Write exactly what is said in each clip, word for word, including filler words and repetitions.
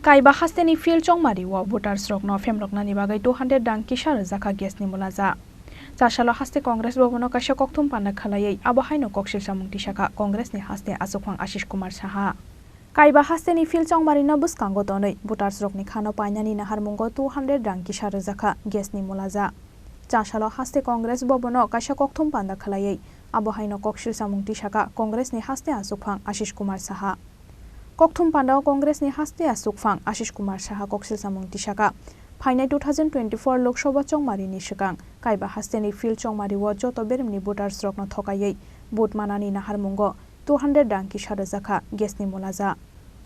Kaiba hasteni field chongmari o voters rokno phemroknani bagwi two hundred rang kisa rwjakha gas ni mulaja. Chasalo haste Congress bhabono kaisa kokthum panda khwlaiwi abo haino kok silsamung tisakha Congress ni haste achukphang Ashish Kumar Saha. Kaiba hasteni field chongmarino bwskango tonwi voters rokni khano painani naharmungo two hundred rang kisa rwjakha gas ni mulaja. Chasalo haste Congress bhabono kaisa kokthum panda khwlaiwi abo haino kok silsamung tisakha Congress ni haste achukphang Ashish Kumar Saha. Kokthum pandao Congress ni haste achukphang Ashish Kumar Saha kok silsamung tisakha. Phainai two thousand twenty-four Lok Sabha chongmari ni swkang kaiba hasteni field chongmari o joto beremni voters rokno thokaiwi vote manani naharmungo two hundred rang kisa rwjakha gas ni mulaja.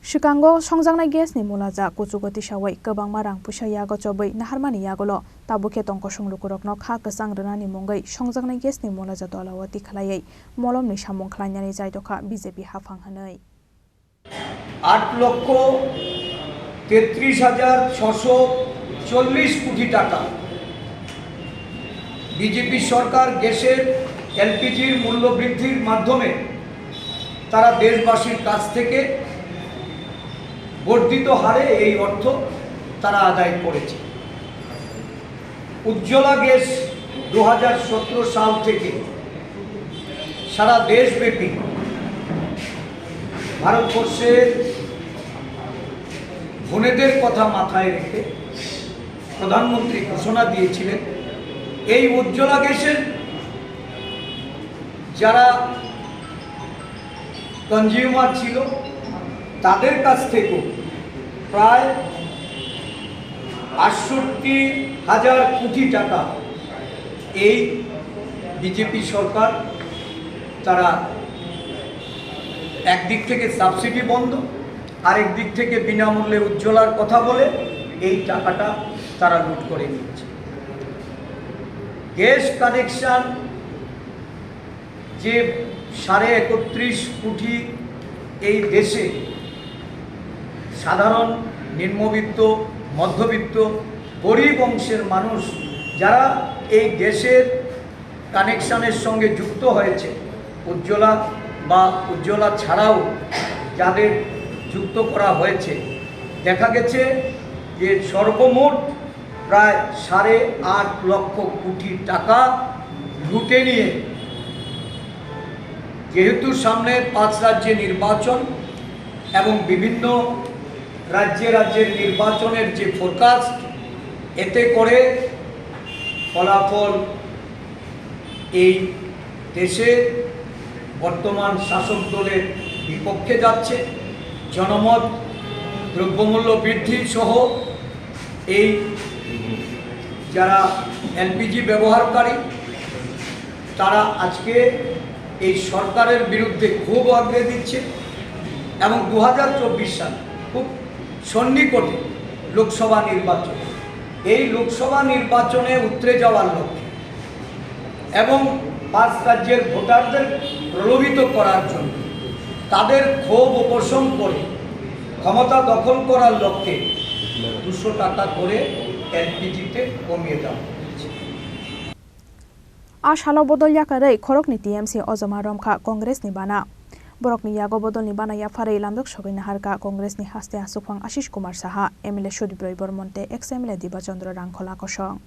Swkango songjaknai gas ni mulaja kuchugo tisawi kwbangma rang puisa yago chobwi naharmani yagulo tabukhe tongkosong lukurokno kha kwchang rwnani mungwi songjaknai gas ni mulaja tolao tikhlaiwi molomni samung khlainani chaitokha B J P haphang hwnwi. আট লক্ষ তেত্রিশ হাজার ছশো চল্লিশ কোটি টাকা বিজেপি সরকার গ্যাসের, এলপিজির মূল্য বৃদ্ধির মাধ্যমে তারা দেশবাসীর কাছ থেকে বর্ধিত হারে এই অর্থ তারা আদায় করেছে। উজ্জ্বলা গ্যাস দু হাজার সতেরো সাল থেকে সারা দেশব্যাপী ভারতবর্ষের বোনেদের কথা মাথায় রেখে প্রধানমন্ত্রী ঘোষণা দিয়েছিলেন, এই উজ্জ্বলা গ্যাসের যারা কনজিউমার ছিল, তাদের কাছ থেকেও প্রায় আটষট্টি হাজার কোটি টাকা এই বিজেপি সরকার, তারা একদিক থেকে সাবসিডি বন্ধ, আরেক দিক থেকে বিনামূল্যে উজ্জ্বলার কথা বলে এই টাকাটা তারা লুট করে নিচ্ছে। গ্যাস কানেকশন যে সাড়ে একত্রিশ কোটি এই দেশে সাধারণ, নিম্নবিত্ত, মধ্যবিত্ত, গরিব অংশের মানুষ যারা এই গ্যাসের কানেকশনের সঙ্গে যুক্ত হয়েছে, উজ্জ্বলা বা উজ্জ্বলা ছাড়াও যাদের যুক্ত করা হয়েছে, দেখা গেছে যে সর্বমোট প্রায় সাড়ে আট লক্ষ কোটি টাকা লুটে নিয়ে, যেহেতু সামনে পাঁচ রাজ্যে নির্বাচন এবং বিভিন্ন রাজ্যে রাজ্যের নির্বাচনের যে ফোরকাস্ট, এতে করে ফলাফল এই দেশে বর্তমান শাসক দলের বিপক্ষে যাচ্ছে। জনমত, দ্রব্যমূল্য বৃদ্ধি সহ এই যারা এলপিজি ব্যবহারকারী, তারা আজকে এই সরকারের বিরুদ্ধে ক্ষোভ আগ্রে দিচ্ছে এবং দু হাজার চব্বিশ সাল খুব সন্নিকটে লোকসভা নির্বাচন, এই লোকসভা নির্বাচনে উতরে যাওয়ার লক্ষ্যে এবং পাঁচ রাজ্যের ভোটারদের প্রলোভিত করার জন্য, তাদের ক্ষোভ উপশম করে ক্ষমতা দখল করার লক্ষ্যে দুশো টাকা করে এলপিজিতে কমিয়ে দেওয়া হয়েছে। A salo bodol yakarwi khoroknwi T M C ojoma romkha Congress ni bana. Borokni yago bodolni bana yapharwi lamjak sogwi naharkha Congress ni haste achukphang Ashish Kumar Saha, M L A Sudip Roy Bormon tei ex M L A Diba Chandra Rangkhola kosong.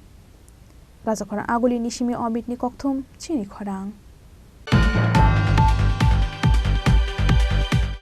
Rajakhorang Aguli ni simi Omit ni kokthum chini khorang.